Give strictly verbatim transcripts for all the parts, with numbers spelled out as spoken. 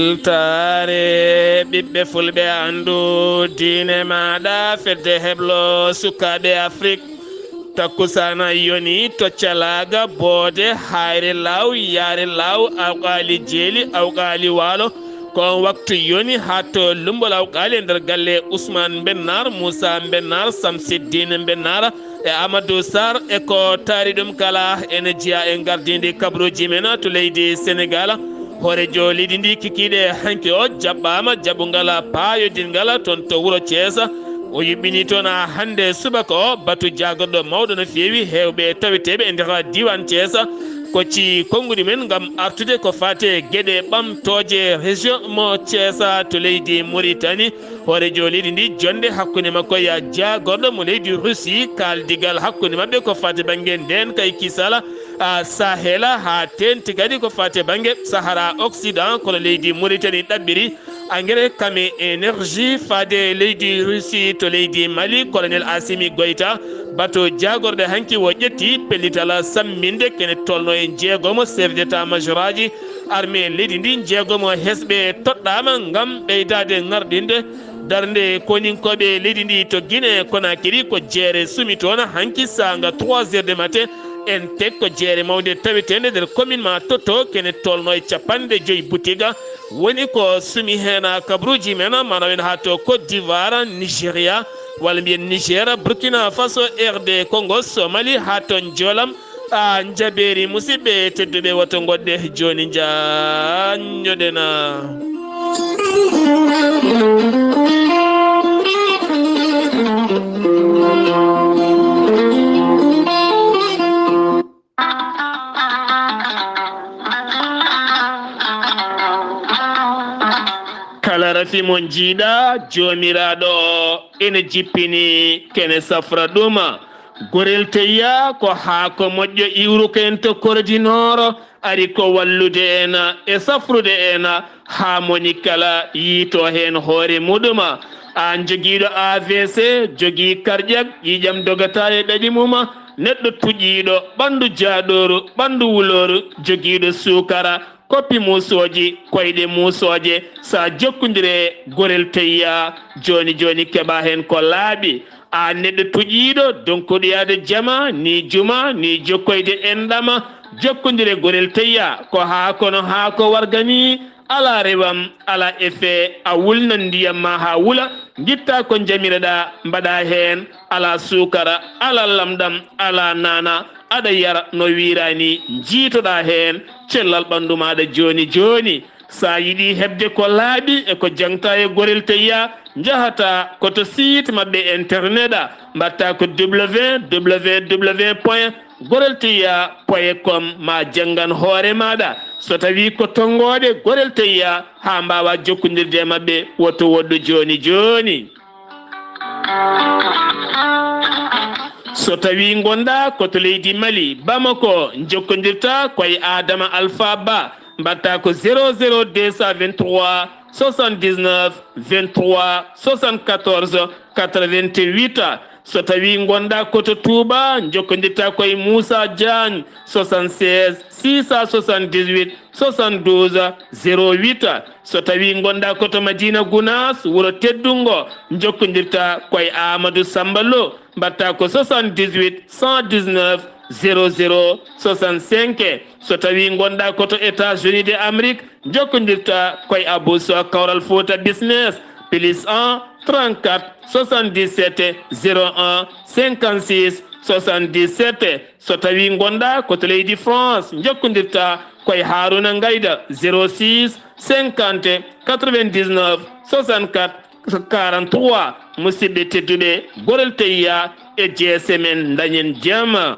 Weltaare ɓiɓɓe fulɓe, anndu diine maaɗa, fedde heblo sukaaɓe Afrik. Takkusaana yoni to calaaga boode, hayre law, yaare law, awqaali jeeli, awqaali waalo. Ko on waktu yoni haa to lummbol awqaali e nder galle Ousmane Mbennar, Moussa Mbennar, Samsiddine Mbennar e Amadou Sarr e ko taari ɗum kala. Ene jeyaa e ngardiindi kabaruuji men to leydi Senegaal. Hooreejo leydi ndi kikiiɗe hanki o jaɓɓaama jaɓungal paayodingal toon to wuro Cees. O yuɓɓini toon hannde subaka o batu jaagorɗo mawɗo no feewi heewɓe taweteeɓe e nder diiwaan Cees. Ko ci konnguɗi men ngam artude ko faati e geɗe ɓamtooje région mo Cees to leydi Muritani. Hooreejo leydi ndi, jonnde hakkunde makko e jaagorɗo mo leydi Russie, kaaldigal hakkunde maɓɓe ko faati bannge ndeenka e kisal, a, Sahela, haa teeŋti kadi ko faati bannge Sahara Occident, kono leydi Muritani ɗaɓɓiri engrais Kame Énergie faade leydi Russie to leydi Mali, Colonel Assimi Goïta, bato jaagorɗe hanki o ƴetti pellital samminde kene tolno e jeegomo chef d'état-major aji armée leydi ndi, jeegomo hesɓe toɗɗaama ngam ɓeydaade ŋarɗinde darnde koninkooɓe leydi ndi to Guinée Conakry. Ko jeere sumi toon hanki saanga trois heures de matin. En tek ko jeere mawnde taweteende nder commune ma Toto, kene tolno e capanɗe joyi butiga. Woni ko sumi heen kabaruuji men, mana en haa to Côte d'Ivoire, Nigeria, walla mbiyen Niger, Burkina Faso, R D Congo, Somali, haa to Jolam. A, njabeeri, musidɓe tedduɓe, woto ngoɗɗe jooni, njaanjoɗen. Kala rafi mo njiiɗa, Joomiraaɗo o ene jippini, kene safra ɗum. Gorel teyya ko haako moƴƴo iwruko en to Kordi Nooro, ari ko wallude en e safrude en haa moni kala yiito heen hoore muɗum. Aan jogiiɗo A V C, jogii karƴak, ƴiiƴam dogataa e ɗaɗi mum, neɗɗo tuƴiiɗo, ɓanndu jaaɗooru, ɓanndu wulooru, jogiiɗo suukara, koppi muusooji, koyɗe muusooje, so a jokkondire gorel teyya, jooni jooni keɓa heen ko laaɓi. Aan neɗɗo tuƴiiɗo, donkuɗo yaade jama, ni juma, ni jokkoyde enɗam, jokkondire gorel teyya, ko haa kono haa ko warga ni, alaa rewam, alaa effet, a wulnan ndiyam ma haa wula, ngitta ko njamiroɗa, mbaɗa heen, alaa suukara, alaa lamɗam, alaa naana, aɗa yara no wiiraani, njiitoɗa heen cellal ɓanndu maaɗa jooni jooni. So a yiɗi heɓde ko laaɓi e ko jaŋta e gorel teyya, njahata ko to site maɓɓe internet, mbaɗta ko W W W point gorel teyya point com, ma janngan hoore maaɗa. So tawii ko tonngooɗe gorel teyya, haa mbaawa jokkondirde e maɓɓe, woto woɗɗu jooni jooni. So tawii ngonɗa ko to leydi Mali, Bamako, njokkondirta ko e Adama Alpha Ba, mbaɗta ko zéro zéro deux cent vingt-trois soixante-dix-neuf vingt-trois soixante-quatorze quatre-vingt-huit. So tawii ngonɗa ko to Touba, njokkondirta ko e Moussa Diagne, soixante-seize six cent soixante-dix-huit soixante-douze zéro huit. So tawii ngonɗa ko to Madina Gounass, wuro teddungo, njokkondirta ko e Amadou Samba Lo, mbaɗta ko soixante-dix-huit cent dix-neuf zéro zéro soixante-cinq. So tawii ngonɗa ko to États-Unis de Amérique, njokkondirta ko e Abou Sow Kawral Fouta Business, plus un trente-quatre soixante-dix-sept zéro un cinquante-six soixante-dix-sept. So tawii ngonɗa ko to leydi France, njokkondirta ko e Harouna Ngayda, zéro six cinquante quatre-vingt-dix-neuf soixante-quatre quarante-trois. Musidɓe tedduɓe, gorel teyya e G S M en, ndañen jam.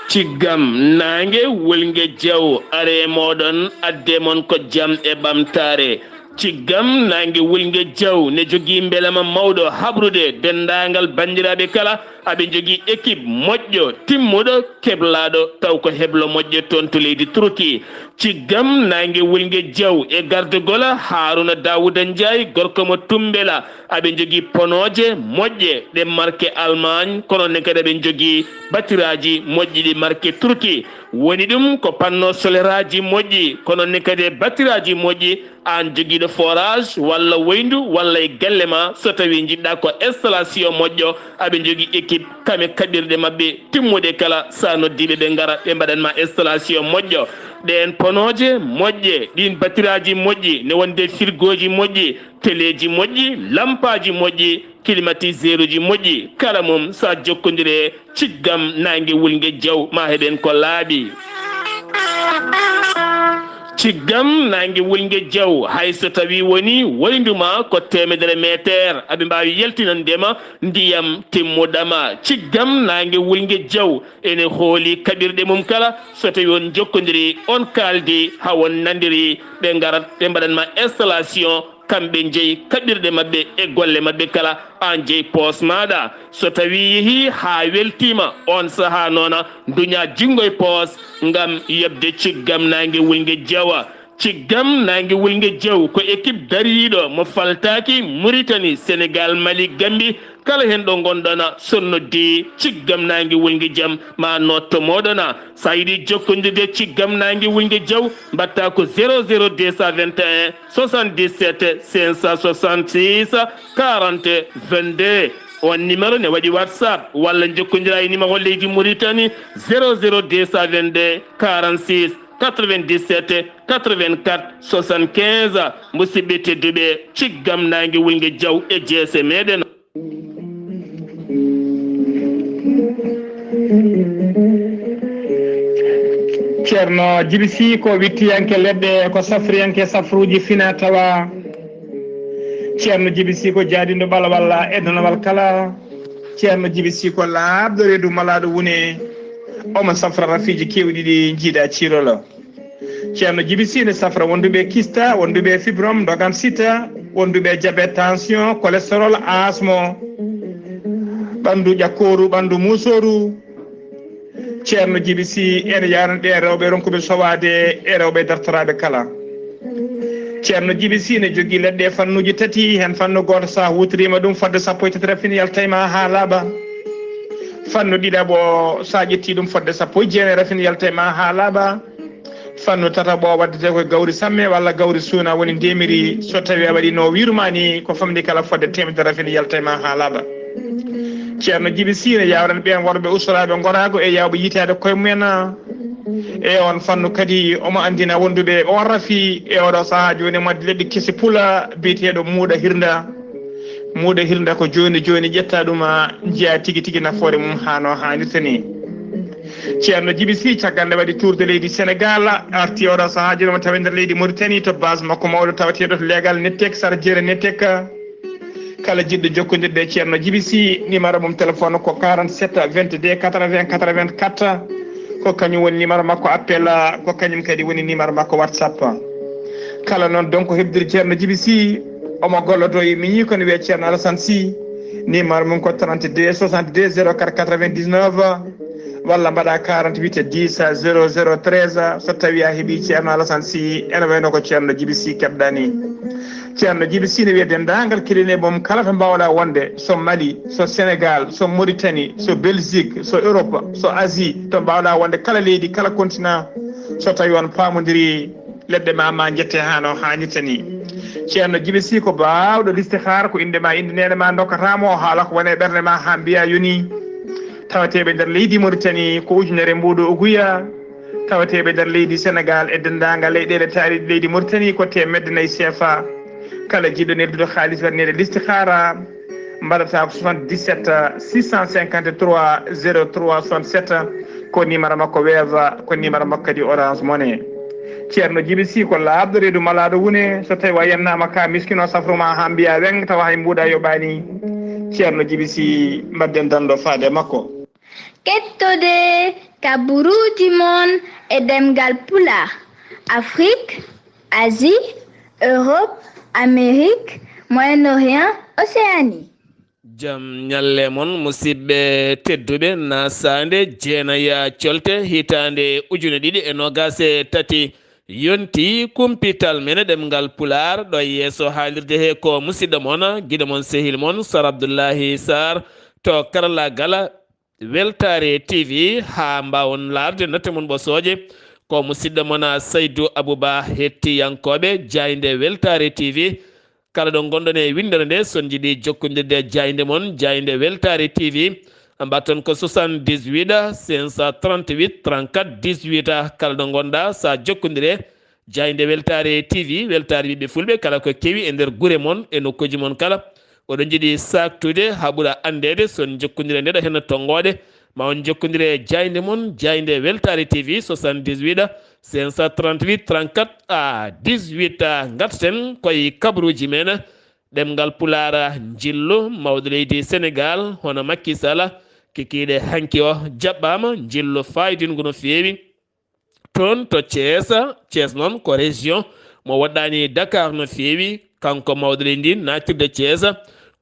Ciggam naange wulnge jaw are mooɗon, adde mon ko jam e ɓamtaare. Ciggam naange wulnge jaw ne jogii mbelema mawɗo haɓrude denndaangal banndiraaɓe kala. Aɓe njogii ekip moƴƴo, timmuɗo, keblaaɗo, taw ko heblo moƴƴo toon to leydi Turki. Ciggam naange wulnge jaw e gardugol Haaruna Daawuda Njaay, gorko mo Tummbela. Aɓe njogii ponooje moƴƴe, ɗe marke Allemagne, kono ne kadi aɓe njogii batiraaji moƴƴi ɗi marke Turki. Woni ɗum ko panno soleraaji moƴƴi, kono ne kadi e batiraaji moƴƴi. Aan jogiiɗo forage walla woyndu walla e galle ma, so tawii njiɗɗaa ko installation moƴƴo, aɓe njogii équipe kame kaɓirɗe maɓɓe timmuɗe kala. Sa noddiiɓe, ɓe ngara, ɓe mbaɗan ma installation moƴƴo. Ɗeen ponooje moƴƴe, ɗiin batiraaji moƴƴi, ne wonde firgooji moƴƴi, teleeji moƴƴi, lampaaji moƴƴi, klimatiseeruji moƴƴi. Kala mum, sa jokkondire ciggam naange wulnge jaw, ma heɓen ko laaɓi. Ciggam naange wulnge jaw, hay so tawii woni woyndu ma ko teemedere meeteer, aɓe mbaawi yaltinande ma ndiyam timmuɗam. Ciggam naange wulnge jaw ene hooli kaɓirɗe mum kala. So tawii on njokkondirii, on kaaldi, haa on nandirii, ɓe ngarat, ɓe mbaɗan ma installation. Kamɓe njeyi kaɓirɗe maɓɓe e golle maɓɓe kala. Aan jeyi poos maaɗa. So tawii yehii haa weltiima, oon sahaa noon, nduñaa jinngo e poos ngam yoɓde ciggam naange wulnge jawa. Ciggam naange wulnge jaw ko équipe dariiɗo mo faltaaki, Muritani, Senegaal, Mali, Gambi. Kala heen ɗo ngonɗon, so noddii ciggam naange wulnge jam, ma nootto mooɗon. So a yiɗi jokkondirde ciggam naange wulnge jaw, mbaɗtaa ko zéro zéro deux cent vingt et un soixante-dix-sept cinq cent soixante-six quarante vingt-deux. On numéro ne waɗi WhatsApp walla njokkondiraa e numéro leydi Mauritanie, zéro zéro deux cent vingt-deux quarante-six quatre-vingt-dix-sept quatre-vingt-quatre soixante-quinze. Musidɓe tedduɓe, ciggam naange wulnge jaw e jeese meɗen. Ceerno Jibi Sii ko wittiyanke leɗɗe, ko safriyanke safruuji fina tawa. Ceerno Jibi Sii ko jaadinɗo ɓalawal e donowal kala. Ceerno Jibi Sii ko laaɓɗo reedu malaaɗo wune. Omo safra rafiiji keewɗi ɗi njiiɗa ciirolo. Ceerno Jibi Sii ne safra wonduɓe kista, wonduɓe fibrom, dogan sita, wonduɓe diabète, tension, cholestérol, asmo, ɓanndu ƴakkooru, ɓanndu muusooru. Ceerno Jibi Sii ene yaarani ɗe rewɓe ronkuɓe sowaade e rewɓe dartoraaɓe kala. Ceerno Jibi Sii ne jogii leɗɗe fannuuji tati, heen fannu gooto, so a huutoriima ɗum fodde sappo e tati rafin yalta e ma haa laaɓa. Fannu ɗiɗaɓo, so a ƴettii ɗum fodde sappo e jeenayi rafin yalta e ma haa laaɓa. Fannu tataɓo waddete ko gawri samme walla gawri suuna woni ndemiri. So tawii a waɗii no wiiruma ni, ko famɗi kala fodde teemedere rafin yalta e ma haa laaɓa. Ceerno Jibi Sii ne yaawran ɓeen worɓe usoraaɓe ngoraago e yaawɓe yitaade koye mumen. E on fannu kadi omo anndina wonduɓe on rafi e oɗo sahaa jooni mo addi leɗɗe kesi pula biyeteeɗo muuɗa hirnda. Muuɗa hirnda ko jooni jooni ƴetta ɗum njiya tigi tigi nafoore mum haa no haanirta ni. Ceerno Jibi Sii caggal nde waɗi tour de leydi Senegaal, arti oɗo sahaa jooni mo tawi nder leydi Mauritanie to base makko mawɗo tawateeɗo to leegal Nettek, Sara Jeere Nettek. Kala jiɗɗo jokkondirde e Ceerno Jibi Sii, numéro mum téléphone ko quarante-sept vingt-deux quatre-vingts quatre-vingt-quatre. Ko kañum woni numéro makko appel, ko kañum kadi woni numéro makko WhatsApp. Kala noon donc heɓdiri Ceerno Jibi Sii, omo gollodo e miñi kono wiyee Ceerno Alassane Sii. Numéro mum ko trente-deux soixante-deux zéro quatre quatre-vingt-dix-neuf, walla mbaɗa quarante-huit dix zéro zéro treize. So tawii a heɓii Ceerno Alassane Sii, ene wayno ko Ceerno Jibi Sii keɓɗaa ni. Ceerno Jibi Sii ne wiya denndaangal keɗineeɓe mum kala to mbaawɗaa wonde, so Mali, so Senegaal, so Mauritanie, so Belgique, so Europe, so Asie, to mbaawɗaa wonde kala leydi, kala continent, so tawii on paamondirii, leɗɗe ma, ma njette haa no haanirta ni. Ceerno Jibi Sii ko baawɗo listihaar, ko innde ma, innde neene ma ndokkata mo, o haala ko woni e ɓernde ma haa mbiya yoni. Tawateeɓe nder leydi Mauritanie ko ujunere mbuuɗu uguya. Tawateeɓe nder leydi Senegaal e denndaangal leyɗeele taariiɗe leydi Mauritanie ko teemedde nayi C F A. Kala jiɗɗo neldude haalis waɗaneede listihaara, mbaɗata ko soixante-dix-sept six cent cinquante-trois zéro trois soixante-sept, ko numéro makko Wave, ko numéro makko kadi Orange Money. Ceerno Jibi Sii ko laaɓɗo reedu malaaɗo wune, so tawii a yennaama ka miskino safru ma haa mbiya weŋ tawa hay mbuuɗa yoɓaani. Ceerno Jibi Sii, mbaɗden danndo faade makko. Kettode kaburuuji mon e ɗemngal Pulaar, Afrik, Asie, Europe, Amérique, Moyen-Orient, Océanie. Jam ñalle mon, musidɓe tedduɓe. Nasaande jeenaya colte hitaande ujune ɗiɗi e noogaas e tati yonti, kumpital men e ɗemngal Pulaar ɗo yeeso haalirde he ko musidɗo mon, giɗo mon, sehil mon, Sar Abdullahi Sar to karallagal Weltaare T V. Haa mbaawon laarde note mon ɓosooje, ko musidɗo mon Saydu Abuba. Hettiyankooɓe jaaynde Weltaare T V, kala ɗo ngonɗon e winndere nde, so on njiɗi jokkondirde e jaaynde mon, jaaynde Weltaare T V, mbaɗton ko soixante-dix-huit cinq cent trente-huit trente-quatre dix-huit. Kala ɗo ngonɗa, so a jokkondire jaaynde Weltaare T V, Weltaare ɓiɓɓe Fulɓe, kala ko kewi e nder gure mon, e nokkuuji mon kala. Oɗon njiɗi saaktude haa ɓura anndeede, so on jokkondire nde ɗo henna tonngoode, ma on jokkondire e jaaynde mon, jaaynde Weltaare T V, soixante-dix-huit cinq cent trente-huit trente-quatre à dix-huit. Ngarten koye kabaruuji men. Ɗemngal Pulaar, njillu mawɗo leydi Senegaal, hono Makki Sala, kikiiɗe hanki o jaɓɓaama, njillu faayidinngu no feewi. Toon to Thiès, Thiès noon ko région mo woɗɗaani Dakar no feewi. Kanko mawɗo leydi ndi naatirde Thiès,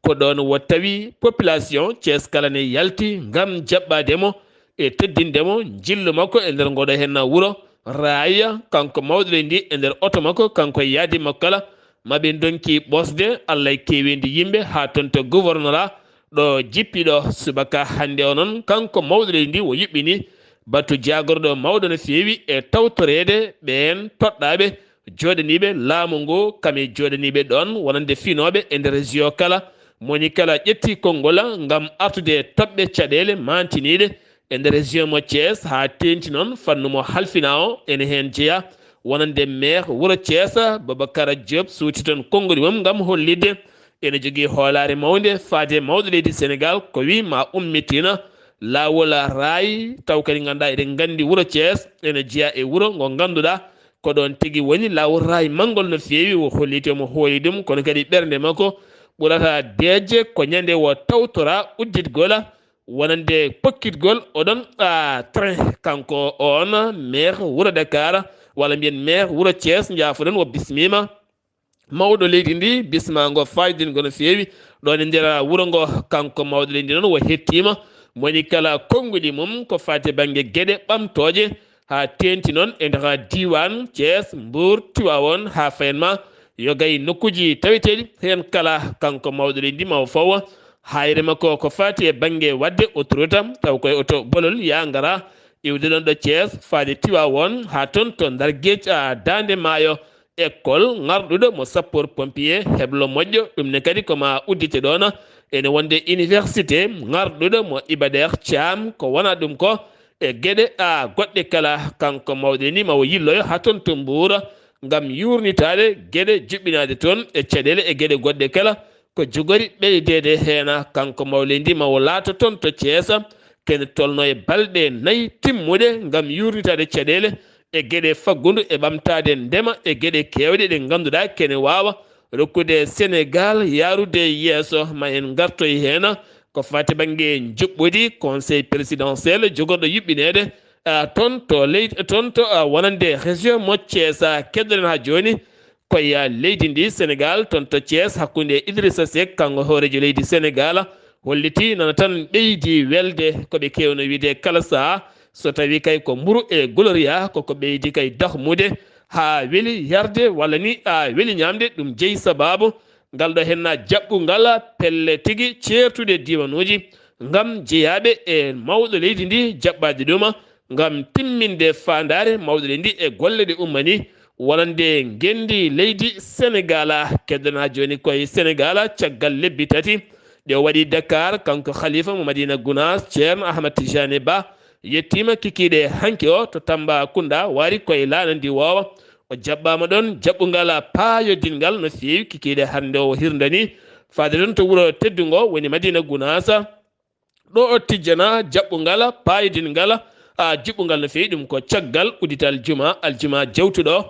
ko ɗoon wo tawi population Thiès kala ne yalti ngam jaɓɓaade mo e teddinde mo njillu makko e nder ngoɗo henna wuro. Raaya, kanko mawɗo leydi ndi, e nder oto makko, kanko e yaadi makko kala, maɓe ndonki ɓosde Alla e keeweendi yimɓe haa toon to gouvernora ɗo jippiɗo subaka hannde o. Noon kanko mawɗo leydi ndi wo yuɓɓini batu jaagorɗo mawɗo no feewi e tawtoreede ɓeen toɗɗaaɓe jooɗaniiɓe laamu ngu, kam e jooɗaniiɓe ɗoon wonande finooɓe e nder région kala. Moni kala ƴetti konngol ngam artude e toɓɓe caɗeele maantiniiɗe e nder région mo Thiès, haa teeŋti noon fannu mo halfinaa o. Ene heen jeyaa wonande maire wuro Thiès, Babacar Diop, suuti toon konngudi mum ngam hollitde ene jogii hoolaare mawnde faade mawɗo leydi Senegaal, ko wi ma ummitina laawol raay, taw kadi ngannduɗaa eɗen nganndi wuro Thiès ene jeyaa e wuro ngo ngannduɗaa ko ɗoon tigi woni laawol raay manngol no feewi. O holliti omo hooli ɗum, kono kadi ɓernde makko ɓurata deeƴde ko ñande o tawtora udditgol wonande pokkitgol oɗon, a, train. Kanko on maire wuro Dakar, walla mbiyen maire wuro Thiès, njaafoɗon, o bismiima mawɗo leydi ndi, bismaango faayidinngo no feewi ɗoon e nder wuro ngo. Kanko mawɗo leydi noon o hettiima, moni kala konnguɗi mum ko faati bannge geɗe ɓamtooje, haa teeŋti noon e nder diiwaan Thiès, Mbour, Tivaouane, haa fayen ma yo gay nokkuuji taweteeɗi heen kala. Kanko mawɗo leydi ma o fawa haayre makko ko faati e bannge waɗde autoroute, taw koye oto bolol yaa ngara iwde ɗoon ɗo Thiès faade Tivaouane haa toon to Ndar Géej, a, daande maayo. École ŋarɗuɗo mo sapeur pompier, heblo moƴƴo, ɗum ne kadi ko ma uddite ɗoon. Ene wonde université ŋarɗuɗo mo Iba Der Thiam, ko wona ɗum ko e geɗe, a, goɗɗe kala. Kanko mawɗo ni ma o yilloyo haa toon to Mbuur ngam yuurnitaade geɗe juɓɓinaaɗe toon e caɗeele e geɗe goɗɗe kala ko jogori ɓeydeede heen. Kanko mawɗo ndi ma o laato toon to Thiès, kene tolno e balɗe nayi timmuɗe ngam yuurnitaade caɗeele e geɗe faggudu e ɓamtaade ndema e geɗe keewɗe ɗe ngannduɗaa kene waawa rokkude Senegaal yaarude yeeso. Ma en ngartoy heen ko faati bannge njuɓɓudi conseil présidentiel jogorɗo yuɓɓineede, a, toon to leydi, toon to, a, wonande région mo Thiès. Keddoɗen haa jooni koye leydi ndi Senegaal, toon to Thiès, hakkunde Idrissa Seck, kanko hooreejo leydi Senegaal, holliti nana tan ɓeydi welde ko ɓe keewno wiide kala sahaa, so tawi kay ko mburu e gloria, koko ɓeydi kay dahmude haa weli yarde, walla ni a weli ñaamde. Ɗum jeyi sabaabu ngal ɗo henna jaɓɓungal pelle tigi ceertuɗe diiwanuuji ngam jeyaaɓe e mawɗo leydi ndi jaɓɓaade ɗuma ngam timminde faandaare mawɗo leydi ndi e golle ɗe ummani wonande ngenndi leydi Senegaal. Keddanaa jooni koye Senegaal caggal lebbi tati ɗe o waɗi Dakar, kanko Khalifa mo Madina Gounass, Ceerno Ahmad Tijani Ba, yettiima kikiiɗe hanki o to Tambacounda, wari koye laana ndiwoowa. O jaɓɓaama ɗoon jaɓɓungal paayodinngal no feewi. Kikiiɗe hannde o hirndani faade ɗoon to wuro teddungo woni Madina Gounass. Ɗo o tijjana jaɓɓungal paayodinngal, a, juɓɓungal no feewi. Ɗum ko caggal uddital juma, aljuma jawtuɗo,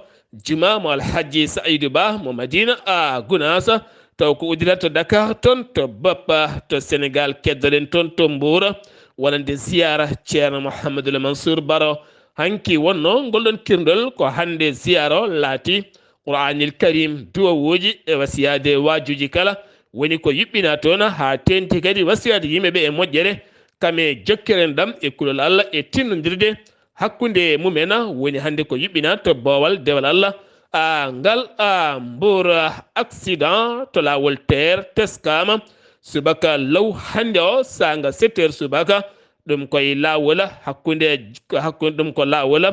juma mo Alhaji Saïdou Ba mo Madina, a, Gounass. Taw ko uddital to Dakar, toon to Bappa, to Senegaal. Keddoɗen toon to Mbuur, wonande ziyaara Ceerno Mouhamadoul Mansour Baro. Hanki wonno ngol ɗon kirndol, ko hannde ziyaara o laati Qur'aanil Karim, duwawuuji e wasiyaade waajuuji kala, woni ko yuɓɓinaa toon, haa teeŋti kadi wasiyaade yimɓe ɓe e moƴƴere, kam e jokkere enɗam e kulol Allah e tinnondirde hakkunde mumen, woni hannde ko yuɓɓinaa to boowal dewal Allah. A, ngal, a, Mbour, a, accident to laawol TER teskaama subaka law hannde o, saanga sept heures subaka. Ɗum koye laawol hakkunde, hakkunde, ɗum ko laawol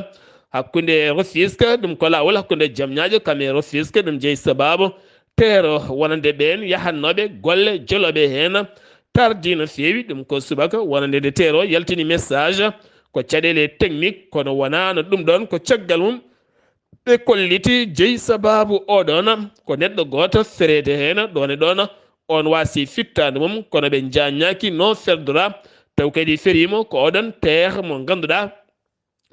hakkunde Rufisque, ɗum ko laawol hakkunde Diamniadio kam e Rufisque. Ɗum jeyi sabaabu TER o wonande ɓeen yahannooɓe golle jolooɓe heen tardii no feewi. Ɗum ko subaka wonande nde TER o yaltini message, ko caɗeele technique, kono wonaano ɗum ɗoon, ko caggal mum ɓe kolliti jeyi sabaabu o ɗoon, ko neɗɗo gooto fereede heen ɗoon e ɗoon, oon waasi fittaandu mum, kono ɓe njaññaaki no ferdora, taw kadi feriima ko o ɗoon TER mo ngannduɗaa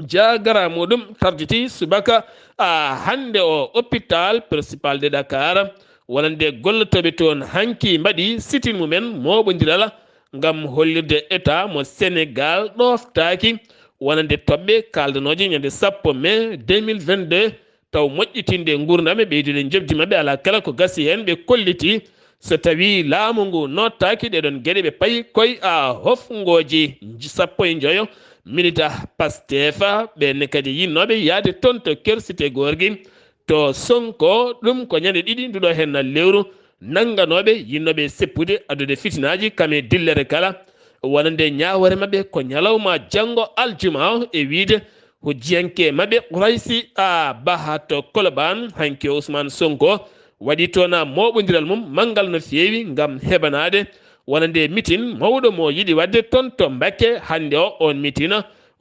jaagara muɗum tarditi subaka, a, hannde o hôpital principal de Dakar. Wonande gollotooɓe toon hanki mbaɗi sitin mumen mooɓondiral ngam hollirde État mo Sénégal ɗooftaaki wonande toɓɓe kaaldanooje ñande sappo mai deux mille vingt-deux, taw moƴƴitinde nguurndam e ɓeydude njoɓdi maɓɓe. Alaa kala ko gasi heen, ɓe kolliti so tawii laamu ngu noottaaki ɗeɗon geɗe, ɓe payi koye, a, hofngooji sappo e njoyo milita Pastef, ɓeen ne kadi yinnooɓe yahde toon to Ker Cité Gorgui, to Sonko. Ɗum ko ñande ɗiɗi nduɗo heen lewru, nannganooɓe yinnooɓe seppude addude fitinaaji kam e dillere kala. Wonande ñaawoore maɓɓe ko ñalawma janngo aljuma o, e wiyde hujjiyanke maɓɓe Quraysi, a, Baha to Colobane, hanki o Ousmane Sonko waɗi toon mooɓondiral mum manngal no feewi ngam heɓanaade wonande mitin mawɗo mo yiɗi waɗde toon to Mbakke hannde o. Oon mitin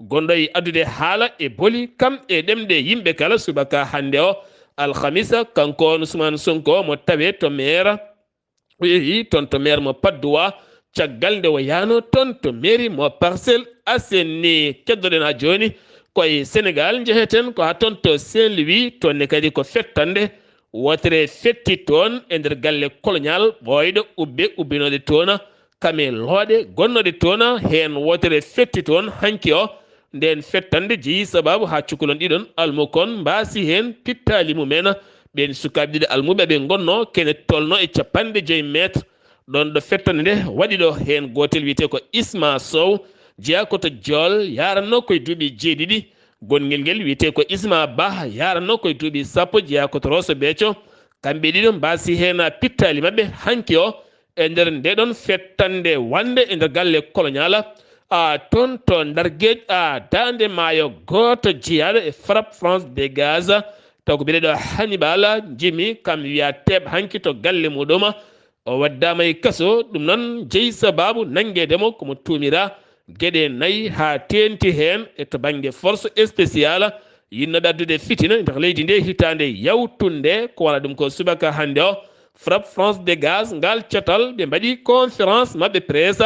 gonɗo e addude haala e boli kam e ɗemɗe yimɓe kala subaka hannde o alhamisa, kanko on Ousmane Sonko mo tawee to maire, o yehi toon to maire mo Patte d'Oie, caggal nde o yahno toon to mairie mo Parcelles Assainies. Keddoɗen haa jooni ko e Sénégal njeheten, ko haa toon to Saint-Louis, toon ne kadi ko fettande wootere fetti toon e nder galle colonial ɓooyɗo ubbe ubbinooɗe toon kam e looɗe gonnooɗe toon. Heen wootere fetti toon hanki o. Ndeen fettande jeyi sabaabu haa cukalon ɗiɗon almukon mbaasi heen pittaali mumen, ɓeen sukaaɓe ɗiɗo almuɓe ɓe ngonnoo kene tolno e capanɗe joyi mètre. Ɗoon ɗo fettande nde waɗi ɗo, heen gootel wiyetee ko Isma Sow, jeyaa ko to Jool, yaranno koye duuɓi jeeɗiɗi. Gonngel ngel wiyetee ko Isma Bah, yaranno koye duuɓi sappo, jeyaa ko to Rosso Béthio. Kamɓe ɗiɗo mbaasi heen pittaali maɓɓe hanki o e nder nde ɗoon fettande wande e nder galle colonial, a, toon to Ndar Géej, a, daande maayo. Gooto jeyaaɗo e Frappe France Dégage, taw ko biyeteeɗo Hannibal Jimi, kam wiyaa teeɓ hanki to galle muɗum. O waddaama e kaso, ɗum noon jeyi sabaabu nanngeede mo, ko mo tuumiraa geɗe nayi haa teeŋti heen e to bannge force spéciale yinnooɓe addude fitina nder leydi nde hitaande yawtunde. Ko wala ɗum ko subaka hannde o, Frappe France Dégage, ngal catal ɓe mbaɗi conférence maɓɓe presse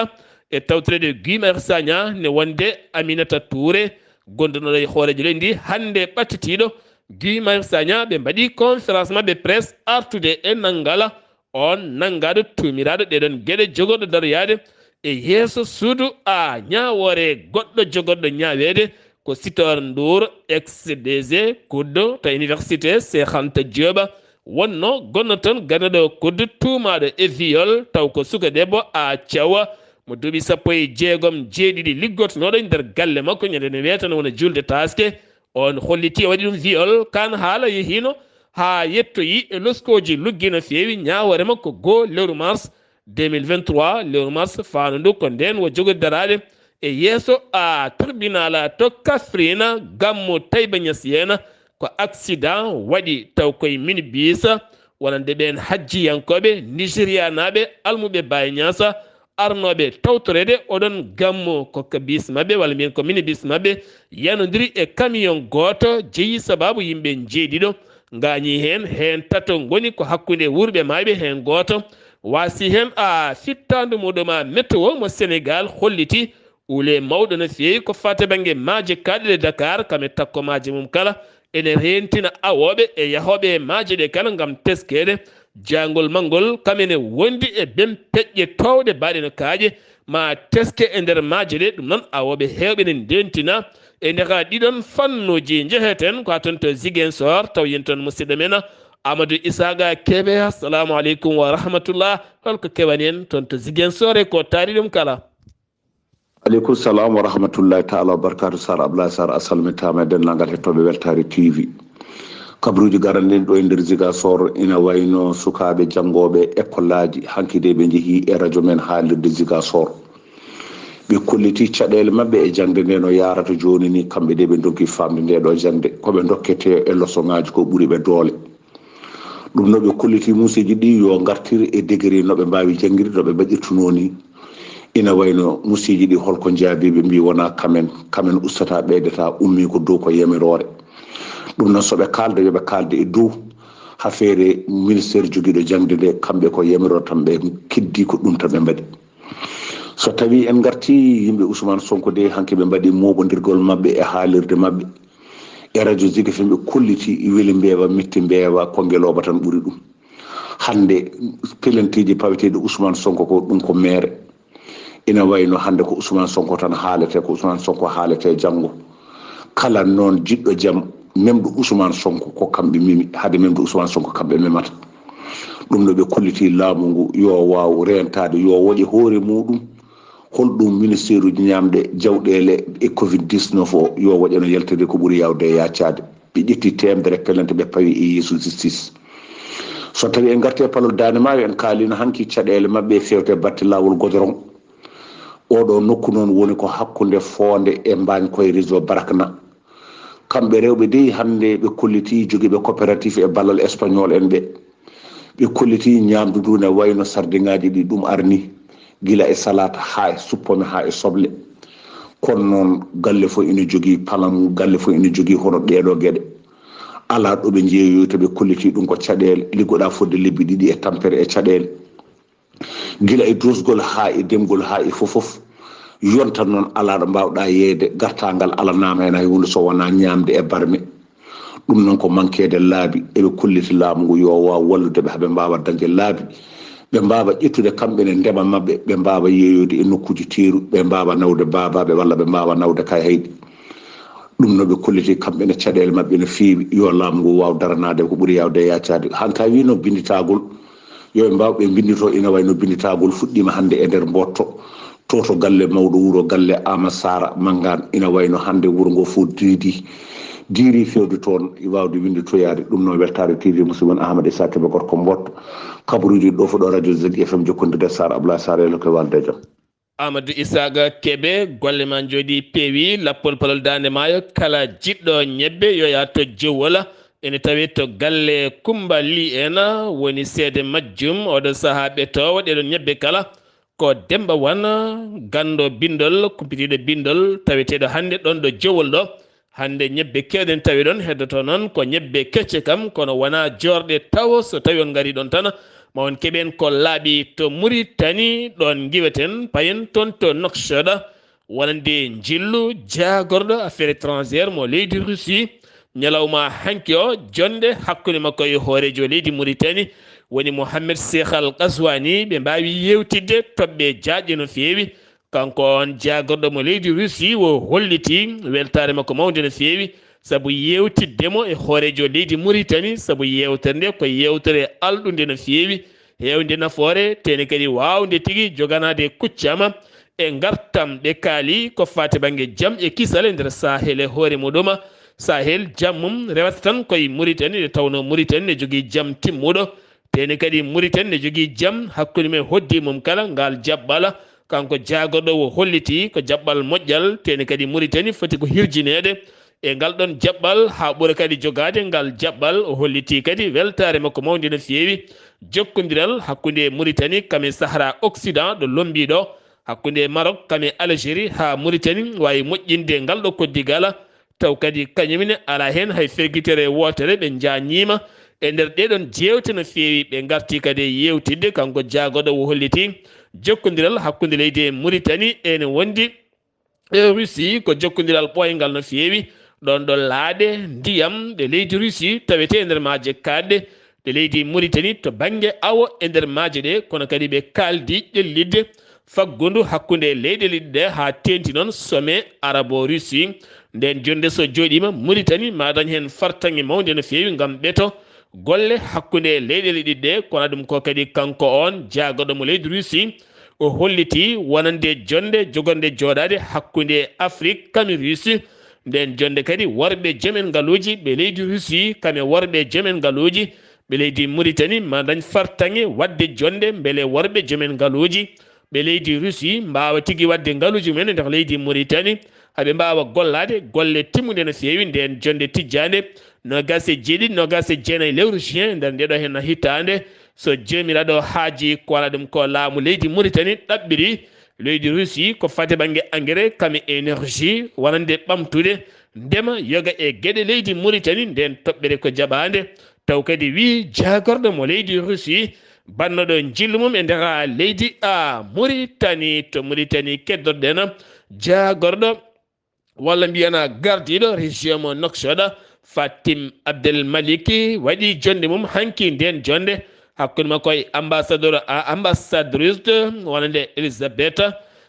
e tawtoreede Guy Marius Sagna ne wonde Aminata Touré, gondunoɗo e hooreejo leydi ndi hannde ɓattitiiɗo Guy Marius Sagna. Ɓe mbaɗi conférence maɓɓe presse artude e nanngal on nanngaaɗo tuumiraaɗo ɗeɗon geɗe jogorɗo daroyaade e yeeso suudu a ñaawoore goɗɗo jogorɗo ñaaweede ko Sitor Ndour, ex D G kuddo to université Cheikh Anta Diop wonno, gonno toon garneɗo kuddo tuumaaɗo e viol, taw ko suka debbo a cawa mo duuɓi sappo e jeegom jeeɗiɗi liggotonooɗo e nder galle makko ñande ne weetano wona julde taaske. On holliti o waɗi ɗum viol, kaan haala yehiino haa yettoyi e loskooji luggi no feewi. Ñaawoore makko goo lewru mars deux mille vingt-trois, lewru mars faandu ndu, ko ndeen wo jogori daraade e yeeso a tribunal to Kaffrine, Gammu Tayba Ñas Yeena, ko accident waɗi taw koye minibus wonande ɓeen hajjiyankooɓe nigérianaaɓe almuɓe Baye Ñas arnooɓe tawtoreede oɗon gammu. Ko ka bis maɓɓe, walla mbiyen ko minibus maɓɓe, yanodiri e camion gooto, jeyi sabaabu yimɓe njeeɗiɗo ngaañi heen. Heen tato ngoni ko hakkunde wuurɓe maayɓe, heen gooto waasi heen a fittaandu muɗum. A météo mo Sénégal holliti uule mawɗo no feewi ko faati bannge maaje kaaɗɗe Dakar, kam e takko maaje mum kala ene reentina awooɓe e yahooɓe e maaje ɗe kala ngam teskeede. Jaangol mangol kam ene wondi e bem peƴƴe toowɗe baaɗe no kaaƴe ma teske e nder maaje ɗe. Ɗum noon awooɓe heewɓe ne ndeentina e ndeka ɗiɗon fannuuji. Njeheten ko haa toon to Ziguinchor, taw yen toon musidɗo men Amadou Isaga Kebe, assalamu aleykum wa rahmatullah. Holko keɓani en toon to Ziguinchor e ko taari ɗum kala? Aleykum salam wa rahmatullahi taala wa barakatu. Sar Ablaye Sar, a salmitama e denndaangal hettooɓe Weltaare T V. Kabaruuji garanɗin ɗo e nder Ziguinchor, ina wayno sukaaɓe janngooɓe école aji, hanki de ɓe njehii e radio men haalirde Ziguinchor. Ɓe kolliti caɗeele maɓɓe e jaŋde nde no yaarata jooni ni, kamɓe de ɓe ndonki faamde nde ɗo jaŋde. Ko ɓe ndokkete e losoŋaaji ko ɓuri ɓe doole. Ɗum no ɓe kolliti muuseeji ɗi yo ngartir e degré no ɓe mbaawi janngirde, no ɓe mbaɗirtunoo ni. Ina wayno muuseeji ɗi holko njaabi, ɓe mbii wonaa kamen, kamen ustata ɓeydata, ummii ko dow ko yamiroore. Ɗum noon so ɓe kaalda yo ɓe kaalde e dow, haa feere ministeer jogiiɗo jaŋde nde, kamɓe ko yamiroore tan ɓe keddi, ko ɗum tan ɓe mbaɗi. So tawii en ngartii yimɓe Ousmane Sonko de, hanki ɓe mbaɗi mooɓondirgol maɓɓe e haalirde maɓɓe e radio Zik F M, ɓe kolliti weli mbeewa, metti mbeewa, ko ngelooba tan ɓuri ɗum. Hannde pelenteeji paweteeɗi Ousmane Sonko ko ɗum ko meere. Ina wayno hannde ko Ousmane Sonko tan haalete, ko Ousmane Sonko haalete janngo. Kala noon jiɗɗo jam, memɗo Ousmane Sonko ko kamɓe memi, hade memɗo Ousmane Sonko kamɓe memata. Ɗum no ɓe kolliti laamu ngu yo waaw reentaade, yo woƴe hoore muuɗum. Holɗum ministeeruuji ñaamde jawɗeele e covid dix-neuf o yo woƴe no yaltiri ko ɓuri yaawde e yaacaade. Ɓe ƴetti teemedere pelente ɓe pawi e yeeso justice. So tawi en ngarti e palol Daande Maayo, en kaalino hanki caɗeele maɓɓe e fewte batte laawol godorong. Oɗo nokku noon woni ko hakkunde Foonde e Mbaañ koye réseau Barakna. Kamɓe rewɓe dey hannde ɓe kolliti jogiiɓe coopérative e ballal espagnol en ɓe. Ɓe kolliti ñaamdu ndu ne wayno sardiŋaaji ɗi ɗum arni, gila e salaat haa e suppome haa e soble. Kono noon galle fof ina jogii palam, galle fof ina jogii hono ɗeeɗo geɗe. Alaa ɗo ɓe njeeyoyi to ɓe kolliti ɗum ko caɗeele, liggoɗaa fodde lebbi ɗiɗi e tampere e caɗeele. Gila e dusgol haa e demgol haa e fof fof. Yonta noon alaa ɗo mbaawɗaa yeeyde, gartaangal alanaama heen hay huunde so wonaa ñaamde e barme. Ɗum noon ko mankeede laabi. Eɓe kolliti laamu ngu yo waaw wallude ɓe haa ɓe mbaawa dañde laabi, ɓe mbaawa ƴettude kamɓe ne ndema maɓɓe, ɓe mbaawa yeeyoyde e nokkuuji teeru, ɓe mbaawa nawde baabaaɓe walla ɓe mbaawa nawde kay hayɗi. Ɗum no ɓe kolliti kamɓe ne caɗeele maɓɓe no feewi, yo laamu ngu waaw daranaade ko ɓuri yaawde e yaacaade. Hanka wino binnditaagol, yo ɓe mbaaw ɓe binndito, ina wayno binnditaagol fuɗɗiima hannde e nder Mbootto. To, to galle mawɗo wuro, galle Ama Sara Manngaan, ina wayno hannde wuro ngo fof diidi, diiri fewde toon, waawde winnde toyaade. Ɗum noon, Weltaare T V, musidɓe mon Ahmad Issa Kebe, gorko Mbootto, kabaruuji ɗo fof ɗo radio Zik F M jokkondirde Sar Ablaye Sar e Lokke Walde Jam. Amadou Isaga Kebe, golle ma njooɗi peewi, lappol palol Daande Maayo, kala jiɗɗo ñebbe yo yaa to Jewola, ene tawee to galle Kumba Li en, woni seede majjum, oɗo sahaa ɓetoowo ɗeɗon ñebbe kala. Ko Demba Wan, ganndo binndol, kumpitiiɗo binndol, taweteeɗo hannde ɗoon ɗo Jowol ɗo. Hannde ñebbe keewɗe ne tawi ɗoon, heddoto noon ko ñebbe kecce kam, kono wonaa joorɗe tawo. So tawi on ngarii ɗoon tan, ma on keɓen ko laaɓi to Muritani, ɗoon ngiweten, payen toon to Nouakchott, wonande njillu jaagorɗo affaire étrangère mo leydi Russie. Ñalawma hanki o, jonnde hakkunde makko e hooreejo leydi Muritani, woni Mohamed Cheikh Al Ghazouani, ɓe mbaawi yeewtidde toɓɓe jaajɗe no feewi. Kanko on jaagorɗo mo leydi Russie o holliti weltaare makko mawnde no feewi, sabu yeewtidde mo e hooreejo leydi Muritani, sabu yeewtere nde ko yeewtere alɗunde no feewi, heewnde nafoore, tene kadi waawnde tigi joganaade kuccama e ngartam. Ɓe kaali ko faati bannge jam e kisal e nder Sahel e hoore muɗum. Sahel, jam mum rewata tan koye Muritani, nde tawnoo Muritani ne jogii jam timmuɗo. Tene kadi Muritani ne jogii jam hakkunde mum e hoɗdi mum kala. Ngal jaɓɓal, kanko jaagorɗo o holliti ko jaɓɓal moƴƴal. Tene kadi Muritani foti ko hirjineede e ngal ɗoon jaɓɓal haa ɓura kadi jogaade ngal jaɓɓal. O holliti kadi weltaare makko mawnde no feewi jokkondiral hakkunde Muritani kam e Sahara Occident ɗo lombii ɗo, hakkunde Maroc kam e Algérie, haa Muritani waawi moƴƴinde ngal ɗo koddigal. Taw kadi kañum ne alaa heen hay fergitere wootere. Ɓe njañiima e nder ɗeɗon jeewte no feewi. Ɓe ngarti kadi e yeewtidde, kanko jaagorɗo o holliti jokkondiral hakkunde leydi Muritani ene wondi e Russie ko jokkondiral ɓooyngal no feewi. Ɗoon ɗo laaɗe ndiyam ɗe leydi Russie tawetee e nder maaje kaaɗɗe ɗe leydi Muritani to bannge awo e nder maaje ɗe, kono kadi ɓe kaaldi ƴellitde faggundu hakkunde leyɗe ɗiɗi ɗe haa teeŋti noon sommet arabo-russe. Ndeen jonnde so jooɗiima, Muritani ma dañ heen fartaŋŋe mawnde no feewi ngam ɓeto golle hakkunde leyɗeele ɗiɗi ɗe. Kono ɗum ko kadi kanko on jaagorɗo mo leydi Russie, o holliti wonande jonde jogonde jooɗaade hakkunde Afrik kami Russie. Nden jonde kadi worɓe jomen ngaluuji ɓe leydi Russie kame worɓe jomen ngaluuji ɓe leydi Mauritanie ma dañ fartaŋŋe waɗde jonde mbele worɓe jomen ngaluuji ɓe leydi Russie mbaawa tigi waɗde ngaluuji mumen e nder leydi Mauritanie, haɓe mbaawa gollaade golle timmuɗe no feewi. Nden jonde tijjaande noogaas e jeeɗiɗi, noogaas e jeenayi lewru juin nder ndeɗo hen hitaande, so joomiraaɗo haaji ko wala ɗum ko laamu leydi Mauritanie ɗaɓɓiri leydi Russie ko fate bannge engrais kame énergie wonande ɓamtude ndema yoga e geɗe leydi Mauritanie. Nden toɓɓere ko jaɓaande, taw kadi wii jaagorɗo mo leydi Russie bannoɗo njillu mum e nder leydi a Mauritanie. To Mauritanie keddoɗen jaagorɗo walla mbiyana gardiiɗo région mo Nouakchott, Fatim Abdel Maliki waɗi jonde mum hanki nden jonde hakkunde makko e ambassadeur a ambassadrice wonande Elisabeth,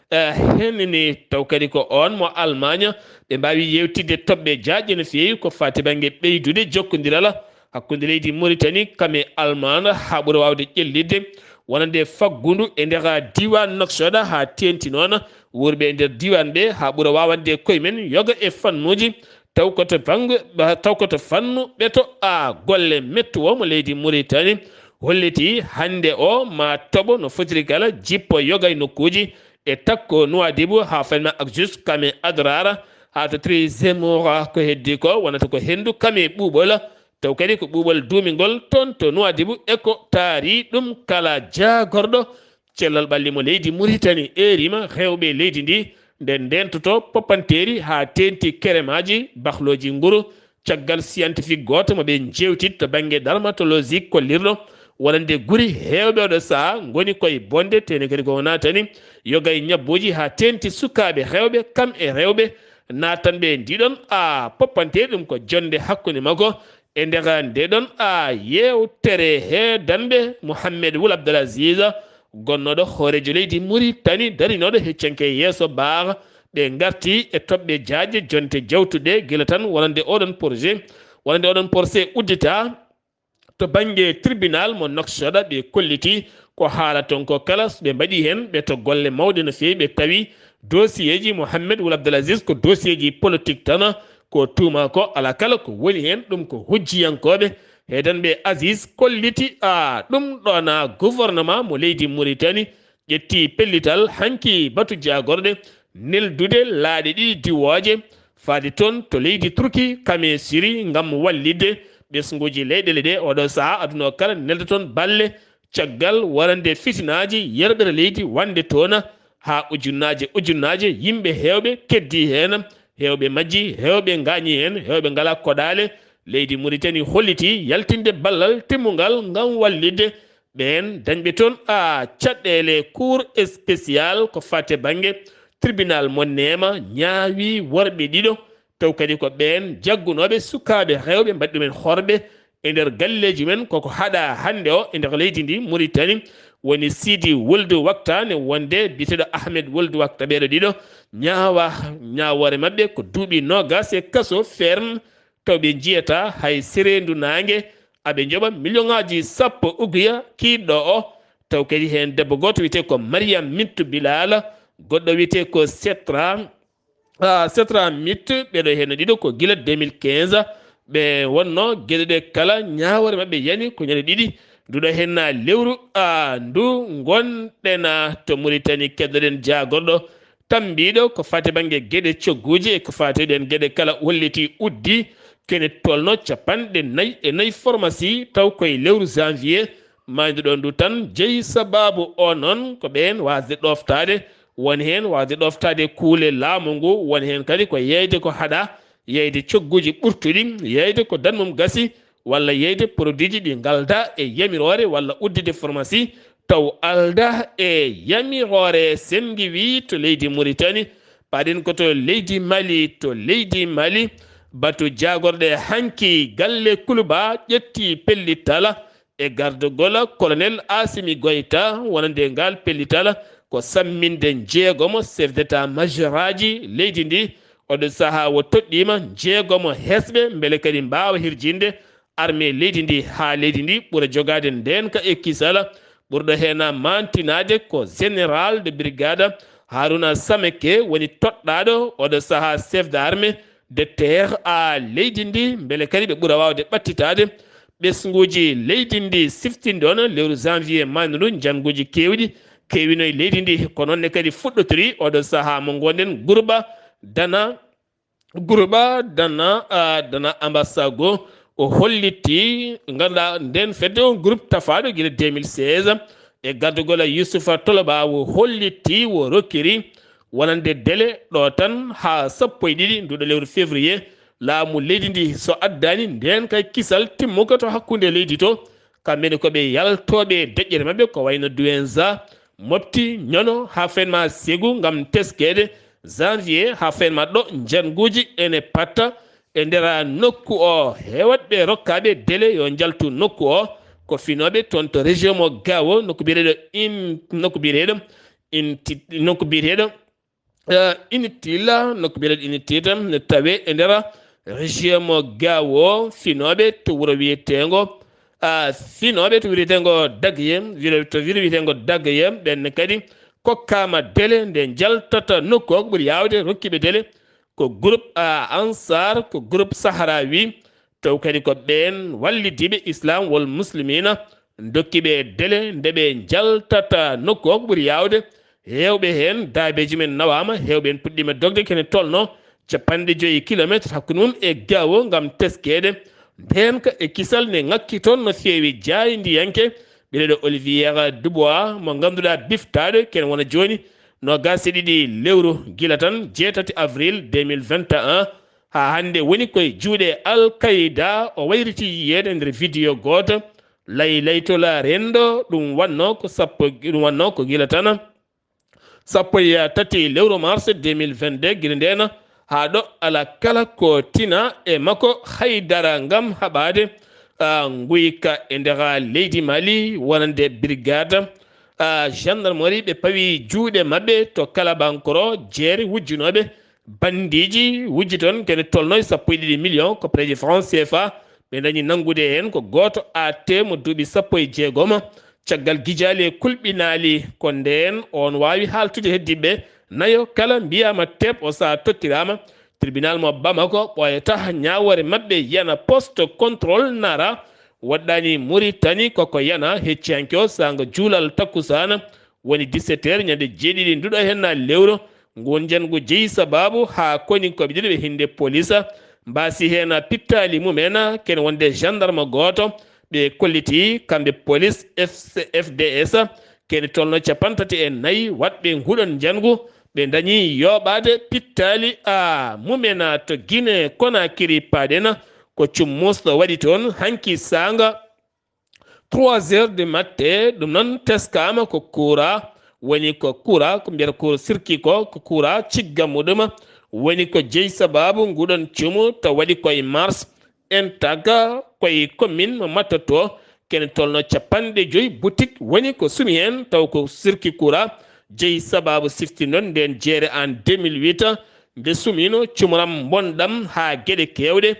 eh, hennini taw kadi ko on mo Allemagne. Ɓe mbaawi yewtidde toɓɓe jaaƴe no feewi ko fati bannge ɓeydude jokkondiral hakkunde leydi Mauritanie kame Allemagne haa ɓura waawde ƴellitde wonande faggundu e nder diiwaan Nouakchott haa teeŋti noon wuurɓe e nder diiwaan ɓe haa ɓura waawande koye men yoga e fannuuji taw ko to bannge, taw ko to fannu ɓeto a golle mettuwo mo leydi Mauritanie holliti hannde o ma toɓo no fotiri kala jippo yoga e nokkuuji e takko Nouadhibou haa fanma ak jus kame Adrar haa to tri Zemmour ko heddi ko wonata ko henndu kame ɓuuɓol. Taw kadi ko ɓuuɓol duumingol toon to Nouadhibou e ko taari ɗum kala jaagorɗo cellal ɓalli mo leydi Mauritanie eerima rewɓe leydi ndi nde ndentoto poppanteeri haa teeŋti keremaaji, bahlooji nguru, caggal scientifique gooto mo ɓe njeewtit to bannge dermatologique kollirɗo wonande guri heewɓe oɗo sahaa ngoni koye bonde, tene kadi ko naatani yoga e ñabbuuji haa teeŋti sukaaɓe rewɓe kam e rewɓe naatanɓe ndiɗon a poppanteeri ɗum ko jonde hakkunde makko e nder nde ɗon a yewtere heedanɓe Mohammed Wul Abdelaziz gonnooɗo hooreejo leydi Mauritanie darinooɗo heccanke yeeso baax ɓe ngarti e toɓɓe jaaƴe jonte jawtuɗe gila tan wonande oɗon projet wonande oɗon procès uddita to bannge tribunal mo Nouakchott ɓe kolliti ko haala toon ko kala ɓe mbaɗi heen ɓe to golle mawɗe no feewi ɓe tawi dossier ji Mohammed Wul Abdelaziz ko dossier ji politique tan ko tuuma ko ala kala ko woni heen ɗum ko hujjiyankooɓe heedanɓe Aziz kolliti a ɗum ɗona gouvernement mo leydi Mauritanie ƴetti pellital hanki batu jaagorɗe neldude laaɗe ɗiɗi diwooje faade toon to leydi Turki kame Siri ngam wallitde ɓesnguuji leyɗeele ɗe oɗo sahaa aduna o kala nelda toon balle caggal warande fitinaaji yerɓere leydi wonde toon haa ujunnaaje ujunnaaje yimɓe heewɓe keddii heen heewɓe majjii heewɓe ngaañii heen heewɓe ngalaa koɗaale. Leydi Mauritanie hollitii yaltinde ballal timmungal ngam wallitde ɓeen dañɓe toon a caɗeele cour spécial ko fate bannge tribunal mo neema ñaawi worɓe ɗiɗo taw kadi ko ɓeen jaggunooɓe sukaaɓe rewɓe mbaɗi ɗumen horɓe e nder galleeji men koko haɗa hannde o e nder leydi ndi Mauritanie woni Sidi Wuldu Wakta ne wonde biyeteeɗo Ahmed Wuldu Wakta ɓeeɗo ɗiɗo ñaawa ñaawoore maɓɓe ko duuɓi noogas e kaso ferme taw ɓe njiyata hay sereendu naange aɓe njoɓa million ngaaji sappo uguya kiiɗɗo o taw kadi heen debbo gooto wiyetee ko Mariam Mintu Bilala goɗɗo wiyetee ko Setra a Setra Mit ɓeɗo heen ɗiɗo ko gila deux mille quinze ɓe wonno geɗe ɗe kala ñaawoore maɓɓe yani ko ñande ɗiɗi nduɗo heen na lewru a ndu ngonɗena to Mauritanie keddoɗen jaagorɗo tambiiɗo ko fati bannge geɗe cogguuji e ko fati ɗen geɗe kala holliti uddi kene tolno capanɗe nayi e nayi pharmacie taw koye lewru janvier maayduɗo ndu tan jeyi sababu o noon ko ɓeen waasde ɗoftaade woni heen waasde ɗoftaade kuule laamu ngu woni heen kadi ko yeyde ko haɗa yeyde cogguuji ɓurtuɗi yeyde ko dan mum gasi walla yeyde produitji ɗi ngalda e yamiroore walla uddide pharmacie taw alda e yamiroore. Senngi wii to leydi Mauritanie paɗen ko to leydi Mali to leydi Mali batu jaagorɗe hanki galle Kuluba ƴetti pellital e gardagol colonel Asimi Goyta wonande ngal pellital ko samminde njeegomo chef d'état majoraaji leydi ndi oɗo sahaa wo toɗɗiima njeegomo hesɓe mbele kadi mbaawa hirjinde armée leydi ndi haa leydi ndi ɓura jogaade ndeenka e kisal. Ɓurɗo heen maantinaade ko général de brigade Haruna Sameke woni toɗɗaaɗo oɗo sahaa chef d'armée de terre a leydi ndi, mbele kadi ɓe ɓura waawde ɓattitaade ɓesnguuji leydi ndi. Siftinde on lewru janvier mawndu ndu, njannguuji keewɗi keewino e leydi ndi. Ko noon ne kadi fuɗɗotori oɗo sahaa mo ngonɗen, Gurba Dana, Gurba Dana, ah, Dana Ambasago, o hollitii, ngannduɗaa, ndeen fedde, on groupe tafaaɗo gila deux mille seize, e gardugol Yusufa Toloba, o hollitii, o rokkiri wonande délai ɗo tan haa sappo e ɗiɗi nduɗo lewru février, laamu leydi ndi, so addaani ndeen kay kisal timmuka to hakkunde leydi to. Kamɓe ne ko ɓe yaltooɓe e deƴƴere maɓɓe, ko wayno Douenza, Mopti, Ñono, haa feen ma Segu ngam teskeede, Janvier, haa feen ma ɗo njannguuji ene patta e nder nokku o. Heewat ɓe rokkaaɓe délai yo njaltu nokku o, ko finooɓe toon to région mo Gao, nokku biyeteeɗo in, nokku biyeteeɗo Inti-, nokku biyeteeɗo, eh, Initila, nokku biyeteeɗo Initita, ne tawee e nder région mo Gao, finooɓe to wuro wiyeteengo, ah, finooɓe to wuro wiyeteengo Dagye, wuro, to wuro wiyeteengo Dagye, ɓen ne kadi kokkaama délai nde njaltata nokku o, ko ɓuri yaawde rokkiiɓe délai ko groupe, ah, Ansar, ko groupe Sahrawi, taw kadi ko ɓeen wallidiiɓe Islam wal Muslimina, ndokki ɓe délai nde ɓe njaltata nokku o, ko ɓuri yaawde. Heewɓe heen daabeeji men nawaama, heewɓe heen puɗɗiima dogde, kene tolno cappanɗe joyi kilometre hakkunde mum e Gao ngam teskeede. Ndeenka e kisal ne ŋakki toon no feewi. Jaayndiyanke biyeteeɗo Olivier Dubois, mo ngannduɗaa biftaaɗo kene wona jooni noogaas e ɗiɗi lewru gila tan jeetati avril deux mille vingt et un, haa hannde woni koye juuɗe Al Qaeda, o wayriti yiyeede nder vidéo gooto. Lay laytola renndo, ɗum wannoo ko sappo, ɗum wannoo ko gila tan sappo e tati lewru mars deux mille vingt-deux, gila ndeen haa ɗo alaa kala ko tina e makko haydara ngam haɓaade, ah, nguyka e nder leydi Mali wonande brigade, ah, gendarmerie. Ɓe pawi juuɗe maɓɓe to Kalabankoro, jeere wujjunooɓe bandiiji wujji toon kene tolno e sappo e ɗiɗi million koppareeji franc C F A. Ɓe dañi nanngude heen ko gooto A T mo duuɓi sappo e jeegom. Caggal gijaali e kulɓinaali, ko ndeen oon waawi haaltude heddiiɓe nayo kala mbiyaama teep o sahaa tottiraama tribunal mo Bamako, ɓooyata ñaawoore maɓɓe yana poste contrôle nara. Woɗɗaani Muritani, koko yana hecciyanke o saanga juulal takkusaana, woni dix-sept heures ñande jeeɗiɗi nduɗo heen na lewru. Nguun njanngu jeyi sabaabu haa koninkooɓe ɗiɗo ɓe hinnde police mbaasi heen pittaali mumen, kene wonde gendarme gooto. Ɓe kolliti kamɓe police F C, F D S, kene tolno cappanɗe tati e nayi waɗɓe nguɗon njanngu. Ɓe dañi yooɓaade pittaali a mumen to Guinée Conakry, paaɗen ko cummusɗo waɗi toon hanki saanga trois heures du matin. Ɗum noon teskaama ko kuura, woni ko kuura, ko mbiyata ko circuit ko, ko kuura cigga muɗum woni ko jeyi sabaabu nguɗon cumu, taw waɗi koye mars. En taga koye commune mo Matta to, kene tolno cappanɗe joyi boutique woni ko sumi heen, taw ko circuit kuura jeyi sabaabu. Siftinon ndeen jeere en deux mille huit, nde sumiino cumuram mbonɗam haa geɗe keewɗe.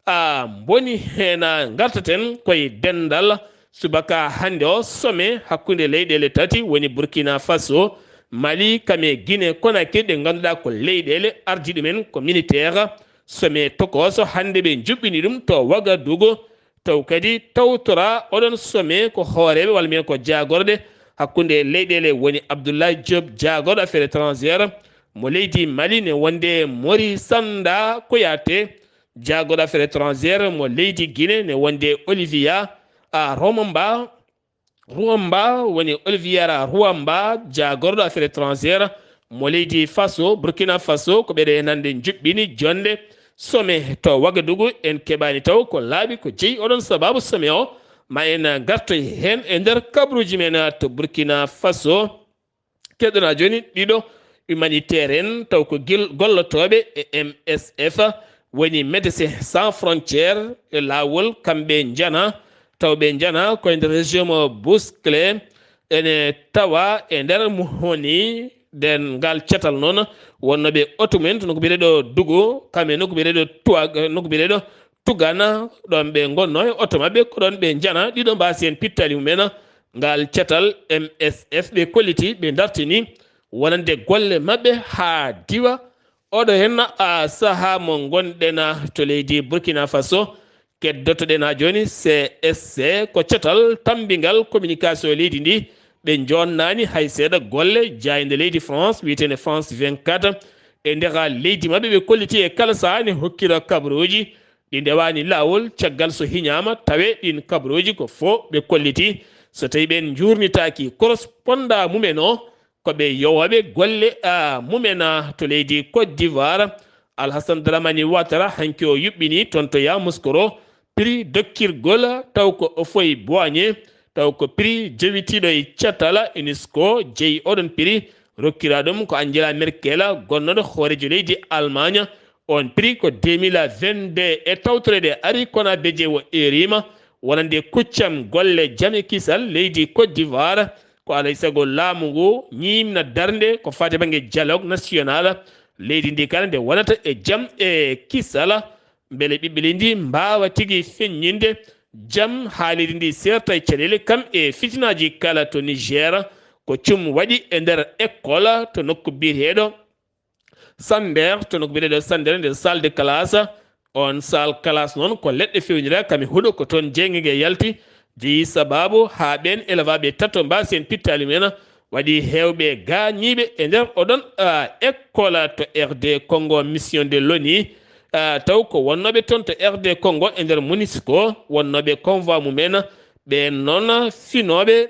A mboni heen, a ngartaten koye denndal subaka hannde o, sommet hakkunde leyɗeele tati woni Burkina Faso, Mali, kame Guinée Conakry, ɗe ngannduɗaa ko leyɗeele ardii ɗumen ko militaire. Sommet tokooso hannde ɓe njuɓɓini ɗum to Ouagadougou, taw kadi tawtora oɗon sommet ko hooreeɓe walla mbiyen ko jaagorɗe hakkunde leyɗeele, woni Abdoulaye Diop, jaagorɗo affaire étrangère mo leydi Mali, ne wonde Mori Sanda Koyate, jaagorɗo affaire étrangère mo leydi Guinée, ne wonde Olivia a Romamba, Ruamba, woni Oliviera Ruamba, jaagorɗo affaire étrangère mo leydi Faso, Burkina Faso, ko ɓeɗe nande njuɓɓini jonde sommet to Ouagadougou. En keɓani taw ko laaɓi ko jeyi oɗon sababu sommet o, ma en ngartoy heen e nder kabruuji men to Burkina Faso. Keɗona jooni ɗiɗo humanitaire en, taw ko gil-, gollotooɓe e M S F, woni Médecins Sans Frontières e laawol, kamɓe njana, taw ɓe njana ko e nder région mo Bousclé, ene tawa e nder Mouhoni. Nden ngal catal noon, wonnooɓe oto mumen to nokku biyeteeɗo Dugu, kamɓe nokku biyeteeɗo Tuag-, nokku biyeteeɗo tugana ɗon ɓe ngonno e oto maɓɓe, ko ɗon ɓe njana ɗiɗo mbaasi en pittali mumen. Ngal catal M S F ɓe kolliti, ɓe dartini wonande golle maɓɓe haa diwa. Oɗo hen, a, sahaa mo ngonɗen, a, to leydi Burkina Faso, keddotoɗen haa jooni C S C, ko catal tammbingal communication leydi ndi. Ɓe jonnani hay seeɗa golle jaaynde leydi France wiyeteende France vingt-quatre. E nder leydi maɓɓe ɓe kolliti e kala sahaa ne hokkira kabaruuji ɗi ndewaani laawol, caggal so hiñaama tawe ɗin kabaruuji ko fo ɓe kolliti. So tawi ɓen njuurnitaaki correspondant mumen o, ko ɓe yowooɓe golle, a, mumen, a, to leydi Côte d'Ivoire. Alhassane Dramani Ouattara hanki o yuɓɓini toon to Yamoussoukro prix dokkirgol, taw ko Houphouët-Boigny, taw ko prix jowitiiɗo e catal UNESCO. Jeyi oɗon prix, rokkira ɗum ko Angela Merkel, gonnooɗo hooreejo leydi Allemagne. On prix ko deux mille vingt-deux. E tawtoreede ari kono beje o erima wonande kuccam golle jam e kisal leydi Côte d'Ivoire. Ko alay sago laamu ngu ñiimna darnde ko faati bannge dialogue national leydi ndi kala nde wonata e jam e kisal, mbele ɓiɓɓe leydi ndi mbaawa tigi feññinde jam haa leydi ndi seerta e caɗeele kam e fitinaaji kala to Niger. Ko cum waɗi e nder école to nokku biyeteeɗo Sander, to nokku biyeteeɗo Sander, nder salle de classe. On salle classe noon ko leɗɗe fewnira kam e huɗo, ko toon jeeynge nge yalti, jeyi sababu haa ɓeen elevaaɓe tato mbaasi en pittaali mumen. Waɗi heewɓe gaañiiɓe e nder oɗon, ah, école to R D Congo, mission de l'ONU. Ah, taw ko wonnooɓe toon to R D Congo e nder MONUSCO, wonnooɓe convoi mumen. Ɓeen noon finooɓe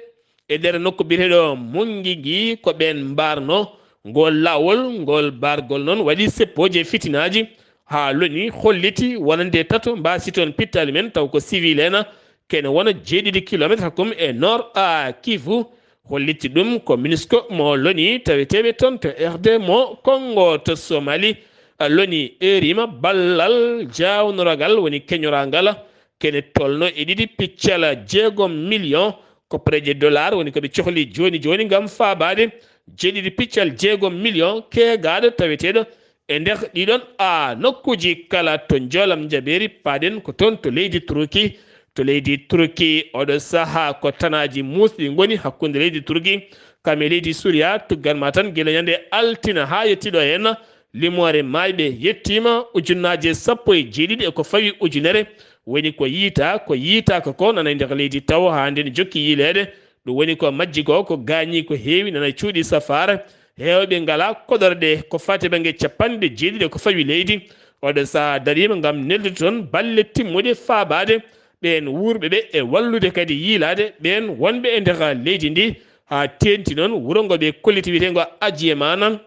e nder nokku biyeteeɗo Mungingi, ko ɓeen mbarno ngol laawol. Ngol bargol noon waɗi seppooji e fitinaaji, haa l'ONU holliti wonande tato mbaasi toon pittaali mumen, taw ko civil en, kene wona jeeɗiɗi kilometre hakkunde e Nord a Kivu. Holliti ɗum ko MONUSCO mo l'ONU taweteeɓe toon to R D mo Congo to Somali. A, l'ONU erima ballal jaawnorogal woni keñorangal kene tolno e ɗiɗi piccal jeegom million. Koppareeje dollar woni ko ɓe cohli jooni jooni ngam faabaade jeeɗiɗi piccal jeegom million keegaaɗo taweteeɗo e nder ɗiɗon, a, nokkuuji kala to njoolam njabeeri. Paaɗen ko toon to leydi Turki. To leydi Turki oɗo sahaa ko tanaaji muusɗi ngoni hakkunde leydi Turki kam e leydi Suriya. Tuggan ma tan gila ñande altine haa yettiɗo heen. Limoore maayɓe yettiima ujunnaaje sappo e jeeɗiɗi e ko fawi ujunere. Woni ko yiita, ko yiitaaka ko nana e nder leydi taw haa nden jokki yiileede. Ɗum woni ko majji ko, ko gaañi ko heewi nana e cuuɗi safaara. Heewɓe ngalaa koɗorɗe ko faati bannge capanɗe jeeɗiɗi e ko fawi leydi. Oɗo sahaa dariima ngam neldude toon balle timmuɗe faabaade ɓeen wuurɓe ɓe e wallude kadi yiilaade ɓeen wonɓe e nder leydi ndi. Haa teeŋti noon wuro ngo ɓe kolliti wiyeteengo Adiemana.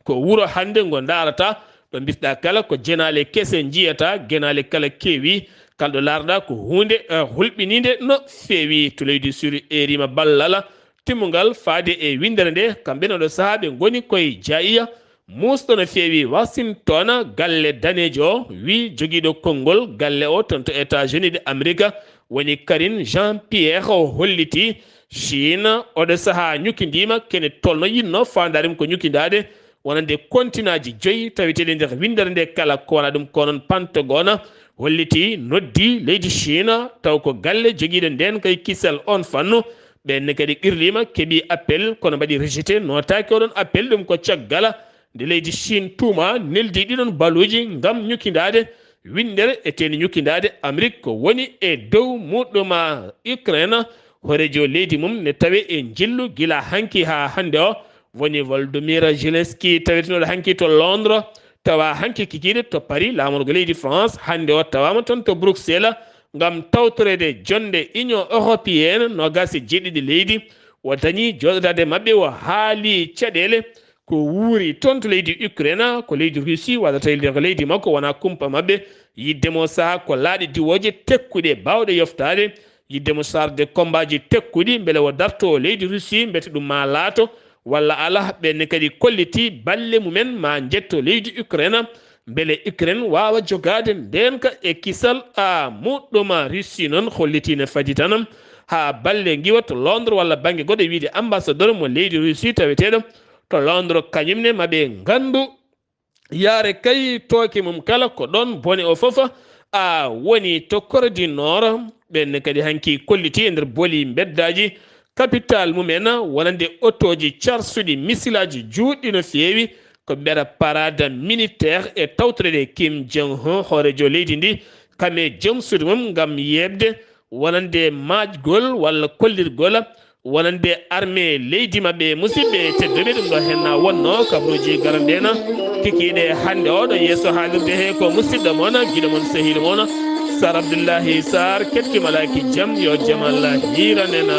Ko wuro hannde ngo ndaarata, ɗo mbisɗa kala ko jenaale kese njiyata, genaale kala keewi, kala ɗo laarɗa ko huunde, eh, hulɓiniinde no feewi. To leydi Suri erima ballal timmungal faade e winndere nde, kamɓe no ɗo sahaa ɓe ngoni koye jaayiya. Muusɗo no feewi Washington, galle daneejo o, wi jogiiɗo konngol galle o toon to États-Unis de Amerique, woni Karine Jean-Pierre, o holliti Chine oɗo sahaa ñukindiima kene tolno yinno faandaare mum ko ñukindaade wonande kontinaaji joyi taweteeɗi nder winndere nde kala, ko wona ɗum ko noon Pantagona holliti noddi leydi Chine taw ko galle jogiiɗo ndeen kay kisal on fannu. Ɓeen ne kadi qirliima keɓi appel kono mbaɗi rejeté, nootaaki oɗon appel. Ɗum ko caggal nde leydi Chine tuuma neldi ɗiɗon baluuji ngam ñukindaade winndere e teeni ñukindaade Amérique ko woni e dow muɗɗuma Ukraine. Hooreejo leydi mum ne tawe e njillu gila hanki haa hannde o woni Volodymyr Zelensky tawetenooɗo hanki to Londres, tawa hanki kikiiɗe to Paris, laamorgo leydi France. Hannde o tawaama toon to Bruxelles ngam tawtoreede jonnde Union Européenne noogaas e jeeɗiɗi leydi. O dañi jooɗodaade maɓɓe, o haali caɗeele ko wuuri toon to leydi Ukraine, ko leydi Russie waɗata e nder leydi makko, wonaa kumpa maɓɓe. Yiɗde mo sahaa ko laaɗe diwooje tekkuɗe baawɗe yoftaade, yiɗde mo charge de combat ji tekkuɗi mbele o darto leydi Russie, mbete ɗum maa laato walla alaa. Ɓeen ne kadi kolliti balle mumen maa njetto leydi Ukraine, mbele Ukraine waawa jogaade ndeenka e kisal. A, muɗɗuma Russie noon holliti ne fadi tan haa balle ngiwa to Londres walla bannge goɗɗo wiyde ambassadeur mo leydi Russie taweteeɗo to Londres, kañum ne ma ɓe nganndu yaare kay tooke mum kala ko ɗoon bone o fof, A woni to Corée du Nord, ɓen kadi hanki kolliti e nder boli mbeddaaji capital mumen, wonande otooji carsuɗi misilaaji juutɗi no feewi. Ko ɓeɗa parade militaire e tawtoreede Kim Jong-un, hooreejo leydi ndi, kam e joom suudu mum, ngam yeeɓde wonande maajgol walla kollirgol wonande armée leydi maɓɓe. Musidɓe tedduɓe, ɗum ɗo henna wonno kabaruuji garande en kikiiɗe hannde oɗo. Yeeso haalirde he ko musidɗo mon, giɗo mon, sehil mon, Sar Abdullahi Sar, ketki malaaki jam, yo jam Allah hiiran en.